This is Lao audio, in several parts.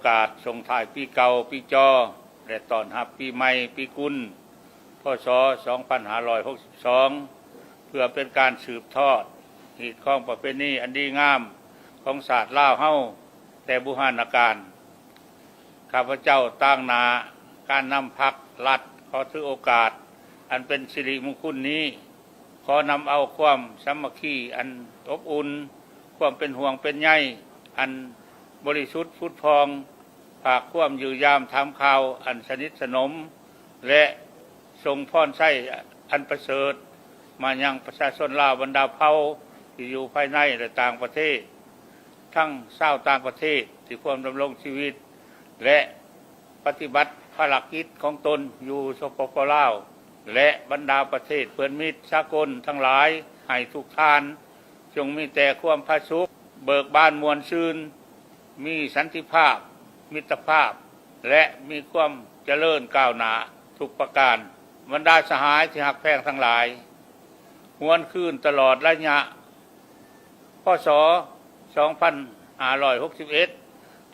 ກາດສົ່ງທ້າຍປີເກົ່າປີຈໍ ແລະ ຕ້ອນຮັບປີໃໝ່ປີກຸນ ພ.ສ. ສອງພັນຫ້າຮ້ອຍຫົກສິບສອງ ເພື່ອເປັນການສືບທອດຮີດຄອງປະເພນີອັນດີງາມຂອງຊາດລາວເຮົາແຕ່ບູຮານະການ. ຂ້າພະເຈົ້າຕາງໜ້າການນຳພັກລັດ ຂໍຖືໂອກາດອັນເປັນສິລິມຸງຄຸນນີ້ ຂໍນຳເອົາຄວາມສາມັກຄີອັນອົບອຸ່ນ, ຄວາມເປັນຫ່ວງເປັນໃຍອັນບໍລິສຸດຜຸດຜ່ອງ, ຝາກຄວາມຢ້ຽມຢາມຖາມຂ່າວອັນສະໜິດສະໜົມ ແລະ ສົ່ງພອນໄຊອັນປະເສີດມາຍັງປະຊາຊົນລາວບັນດາເຜົ່າທີ່ຢູ່ພາຍໃນ ແລະ ຕ່າງປະເທດ, ທັງຊາວຕ່າງປະເທດທີ່ພວມດຳລົງຊີວິດ ແລະ ປະຕິບັດພາລະກິດຂອງຕົນຢູ່ ສປປ ລາວ ແລະ ບັນດາປະເທດເພື່ອນມິດສາກົນທັງຫຼາຍ, ໃຫ້ທຸກທ່ານຈົ່ງມີແຕ່ຄວາມຜາສຸກ, ເບີກບານມ່ວນຊື່ນ, ມີສັນຕິພາບ, ມິດຕະພາບ ແລະ ມີຄວາມຈະເລີນກ້າວໜ້າທຸກປະການ. ບັນດາສະຫາຍທີ່ຮັກແພງທັງຫຼາຍ, ຫວນຄືນຕະຫຼອດໄລຍະ ພ.ສ. ສອງພັນຫ້າຮ້ອຍຫົກສິບເອັດ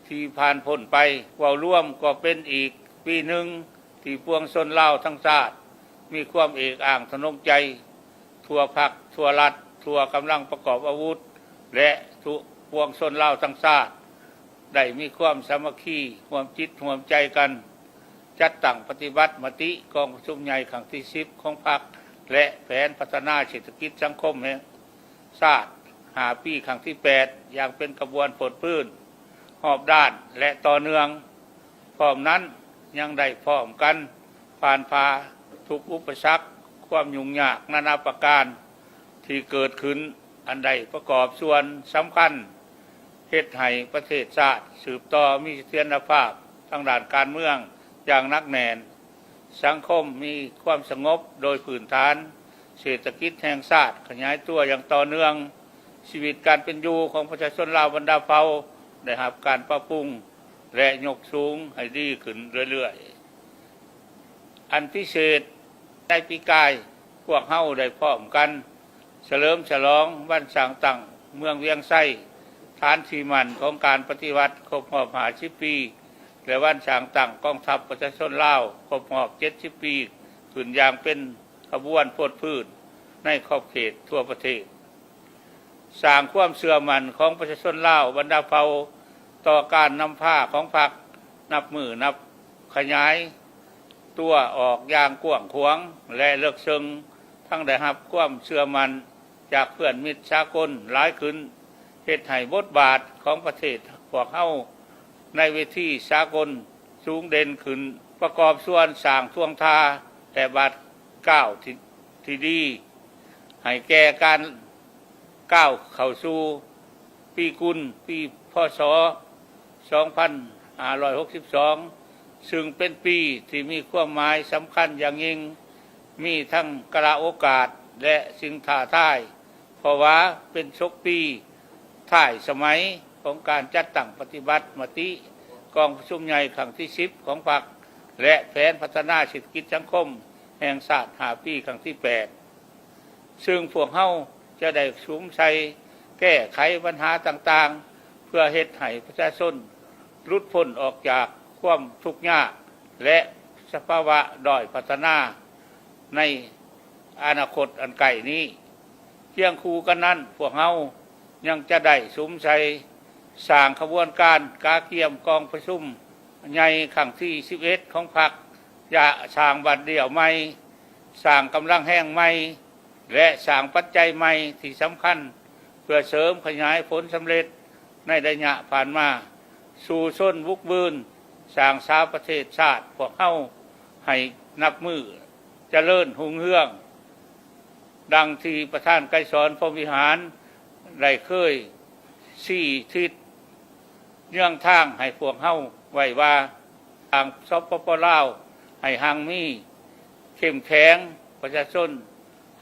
ທີ່ຜ່ານພົ້ນໄປ, ເວົ້າລວມກໍເປັນອີກປີໜຶ່ງທີ່ປວງຊົນລາວທັງຊາດມີຄວາມເອກອ້າງທະນົງໃຈ ທົ່ວພັກ, ທົ່ວລັດ, ທົ່ວກຳລັງປະກອບອາວຸດ ແລະ ທຸກປວງຊົນລາວທັງຊາດ ໄດ້ມີຄວາມສາມັກຄີຮ່ວມຈິດຮ່ວມໃຈກັນ ຈັດຕັ້ງປະຕິບັດມະຕິກອງປະຊຸມໃຫຍ່ຄັ້ງທີສິບຂອງພັກ ແລະ ແຜນພັດທະນາເສດຖະກິດສັງຄົມແຫ່ງຊາດຫ້າປີຄັ້ງທີແປດ ຢ່າງເປັນຂະບວນໂພດພື້ນ, ຮອບດ້ານ ແລະ ຕໍ່ເນື່ອງ. ພ້ອມນັ້ນຍັງໄດ້ພ້ອມກັນຜ່ານຜ່າທຸກອຸປະສັກ, ຄວາມຫຍຸ້ງຍາກນານາປະການທີ່ເກີດຂຶ້ນ, ອັນໄດ້ປະກອບສ່ວນສຳຄັນເຮັດໃຫ້ປະເທດຊາດສືບຕໍ່ມີສະຖຽນລະພາບທາງດ້ານການເມືອງຢ່າງໜັກແໜ້ນ, ສັງຄົມມີຄວາມສະຫງົບໂດຍພື້ນຖານ, ເສດຖະກິດແຫ່ງຊາດຂະຫຍາຍຕົວຢ່າງຕໍ່ເນື່ອງ, ຊີວິດການເປັນຢູ່ຂອງປະຊາຊົນລາວບັນດາເຜົ່າໄດ້ຮັບການປັບປຸງ ແລະ ຍົກສູງໃຫ້ດີຂຶ້ນເລື້ອຍໆ. ອັນພິເສດ, ໃນປີກາຍ, ພວກເຮົາໄດ້ພ້ອມກັນສະເຫຼີມສະຫຼອງວັນສ້າງຕັ້ງເມືອງວຽງໄຊ, ຖານທີ່ໝັ້ນຂອງການປະຕິວັດຄົບຮອບຫ້າສິບປີ ແລະ ວັນສ້າງຕັ້ງກອງທັບປະຊາຊົນລາວຄົບຮອບເຈັດສິບປີ ຂຶ້ນຢ່າງເປັນຂະບວນໂພດພື້ນໃນຂອບເຂດທົ່ວປະເທດ. ສ້າງຄວາມເຊື່ອໝັ້ນຂອງປະຊາຊົນລາວບັນດາເຜົ່າຕໍ່ການນຳພາຂອງພັກ ນັບມື້ນັບຂະຫຍາຍຕົວອອກຢ່າງກວ້າງຂວາງ ແລະ ເລິກເຊິ່ງ, ທັງໄດ້ຮັບຄວາມເຊື່ອໝັ້ນຈາກເພື່ອນມິດສາກົນຫຼາຍຂຶ້ນ, ເຮັດໃຫ້ບົດບາດຂອງປະເທດພວກເຮົາໃນເວທີສາກົນສູງເດັ່ນຂຶ້ນ, ປະກອບສ່ວນສ້າງທ່ວງທ່າ ແລະ ບາດກ້າວທີ່ ທີ່ດີໃຫ້ແກ່ການກ້າວເຂົ້າສູ່ປີກຸນ ປີ ພ.ສ. ສອງພັນຫ້າຮ້ອຍຫົກສິບສອງ ຊຶ່ງເປັນປີທີ່ມີຄວາມໝາຍສຳຄັນຢ່າງຍິ່ງ, ມີທັງກາລະໂອກາດ ແລະ ສິ່ງທ້າທາຍ, ເພາະວ່າເປັນສົກປີທ້າຍສະໄໝຂອງການຈັດຕັ້ງປະຕິບັດມະຕິກອງປະຊຸມໃຫຍ່ຄັ້ງທີສິບຂອງພັກ ແລະ ແຜນພັດທະນາເສດຖະກິດສັງຄົມແຫ່ງຊາດຫ້າປີຄັ້ງທີແປດ. ຊຶ່ງພວກເຮົາຈະໄດ້ສຸມໃສ່ແກ້ໄຂບັນຫາຕ່າງໆ ເພື່ອເຮັດໃຫ້ປະຊາຊົນຫຼຸດພົ້ນອອກຈາກຄວາມທຸກຍາກ ແລະ ສະພາວະດ້ອຍພັດທະນາໃນອະນາຄົດອັນໃກ້ນີ້. ຄຽງຄູ່ກັນນັ້ນ, ພວກເຮົາຍັງຈະໄດ້ສຸມໃສ່ສ້າງຂະບວນການກະກຽມກອງປະຊຸມໃຫຍ່ຄັ້ງທີສິບເອັດຂອງພັກ, ຈະສ້າງບ້ານດຽວໃໝ່, ສ້າງກຳລັງແຮງໃໝ່ ແລະ ສ້າງປັດໄຈໃໝ່ທີ່ສຳຄັນ ເພື່ອເສີມຂະຫຍາຍຜົນສຳເລັດໃນໄລຍະຜ່ານມາ, ສູ້ຊົນບຸກບືນສ້າງສາປະເທດຊາດພວກເຮົາໃຫ້ນັບມື້ຈະເລີນຮຸ່ງເຮືອງ, ດັ່ງທີ່ປະທານໄກສອນ ພົມວິຫານ ໄດ້ເຄີຍຊີ້ທິດ ເຍືອງທາງໃຫ້ພວກເຮົາໄວ້ວ່າ ສ້າງ ສປປ ລາວ ໃຫ້ຮັ່ງມີເຂັ້ມແຂງ, ປະຊາຊົນ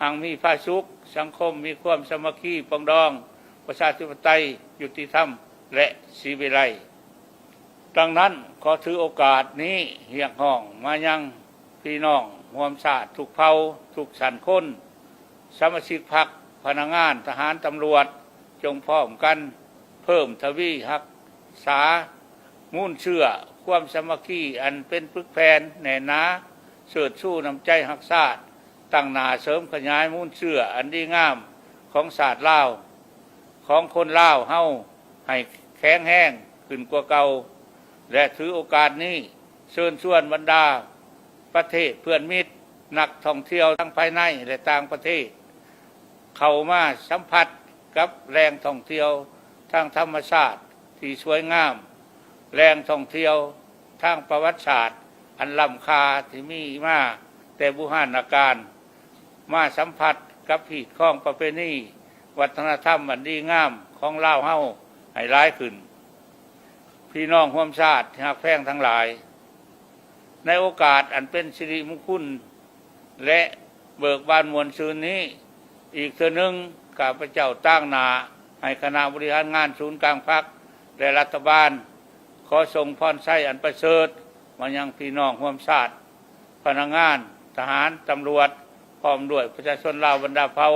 ຮັ່ງມີຜາສຸກ, ສັງຄົມມີຄວາມສາມັກຄີປອງດອງ, ປະຊາທິປະໄຕ, ຍຸຕິທຳ ແລະ ສີວິໄລ. ດັ່ງນັ້ນ, ຂໍຖືໂອກາດນີ້ຮຽກຮ້ອງມາຍັງພີ່ນ້ອງຮ່ວມຊາດທຸກເຜົ່າ, ທຸກຊັ້ນຄົນ, ສະມາຊິກພັກ, ພະນັກງານ, ທະຫານ, ຕຳຫຼວດ, ຈົ່ງພ້ອມກັນເພີ່ມທະວີຮັກສາ ມູນເຊື້ອຄວາມສາມັກຄີອັນເປັນປຶກແຜ່ນແໜ້ນໜາ, ເຊີດຊູນ້ຳໃຈຮັກຊາດ, ຕັ້ງໜ້າເສີມຂະຫຍາຍມູນເຊື້ອອັນດີງາມຂອງຊາດລາວ, ຂອງຄົນລາວເຮົາໃຫ້ແຂງແຮງຂຶ້ນກວ່າເກົ່າ ແລະ ຖືໂອກາດນີ້ເຊີນຊວນບັນດາປະເທດເພື່ອນມິດ, ນັກທ່ອງທ່ຽວທັງພາຍໃນ ແລະ ຕ່າງປະເທດ ເຂົ້າມາສຳຜັດກັບແຫຼ່ງທ່ອງທ່ຽວທາງທຳມະຊາດທີ່ສວຍງາມ, ແຫຼ່ງທ່ອງທ່ຽວທາງປະຫວັດສາດອັນລ້ຳຄ່າທີ່ມີມາແຕ່ບູຮານນະການ, ມາສຳຜັດກັບຮີດຄອງປະເພນີວັດທະນະທຳອັນດີງາມຂອງລາວເຮົາໃຫ້ຫຼາຍຂຶ້ນ. ພີ່ນ້ອງຮ່ວມຊາດທີ່ຮັກແພງທັງຫຼາຍ, ໃນໂອກາດອັນເປັນສິລິມຸງຄຸນ ແລະ ເບີກບານມ່ວນຊື່ນນີ້, ອີກເທື່ອໜຶ່ງ ຂ້າພະເຈົ້າຕາງໜ້າໃຫ້ຄະນະບໍລິຫານງານສູນກາງພັກ ແລະ ລັດຖະບານ ຂໍສົ່ງພອນໄຊອັນປະເສີດມາຍັງພີ່ນ້ອງຮ່ວມຊາດ, ພະນັກງານ, ທະຫານ, ຕຳຫຼວດ ພ້ອມດ້ວຍປະຊາຊົນລາວບັນດາເຜົ່າ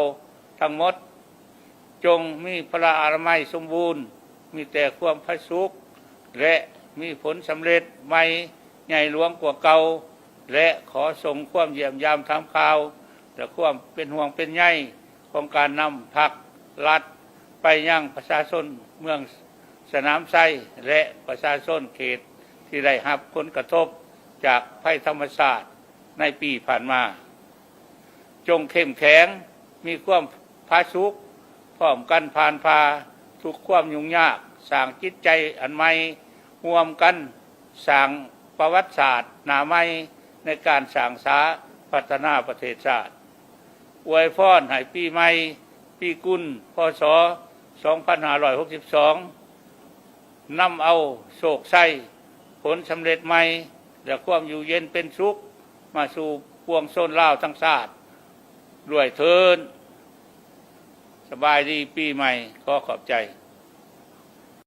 ທັງໝົດ. ຈົ່ງມີພະລາອະນາໄມສົມບູນ, ມີແຕ່ຄວາມຜາສຸກ ແລະ ມີຜົນສຳເລັດໃໝ່ໃຫຍ່ຫຼວງກວ່າເກົ່າ ແລະ ຂໍສົ່ງຄວາມຢ້ຽມຢາມຖາມຂ່າວ ແລະ ຄວາມເປັນຫ່ວງເປັນໃຍຂອງການນຳພັກລັດໄປຍັງປະຊາຊົນເມືອງສະໜາມໄຊ ແລະ ປະຊາຊົນເຂດທີ່ໄດ້ຮັບຜົນກະທົບຈາກໄພທຳມະຊາດໃນປີຜ່ານມາ. ຈົ່ງເຂັ້ມແຂງ, ມີຄວາມຜາສຸກ, ພ້ອມກັນຜ່ານຜ່າທຸກຄວາມຫຍຸ້ງຍາກ, ສ້າງຈິດໃຈອັນໃໝ່, ຮ່ວມກັນສ້າງປະຫວັດສາດໜ້າໃໝ່ໃນການສ້າງສາພັດທະນາປະເທດຊາດ. ອວຍພອນໃຫ້ປີໃໝ່, ປີກຸນ ພ.ສ. ສອງພັນຫ້າຮ້ອຍຫົກສິບສອງ ນຳເອົາໂຊກໄຊ, ຜົນສຳເລັດໃໝ່ ແລະ ຄວາມຢູ່ເຢັນເປັນສຸກມາສູ່ປວງຊົນລາວທັງຊາດດ້ວຍເທີ້ນ. ສະບາຍດີປີໃໝ່. ຂໍຂອບໃຈ.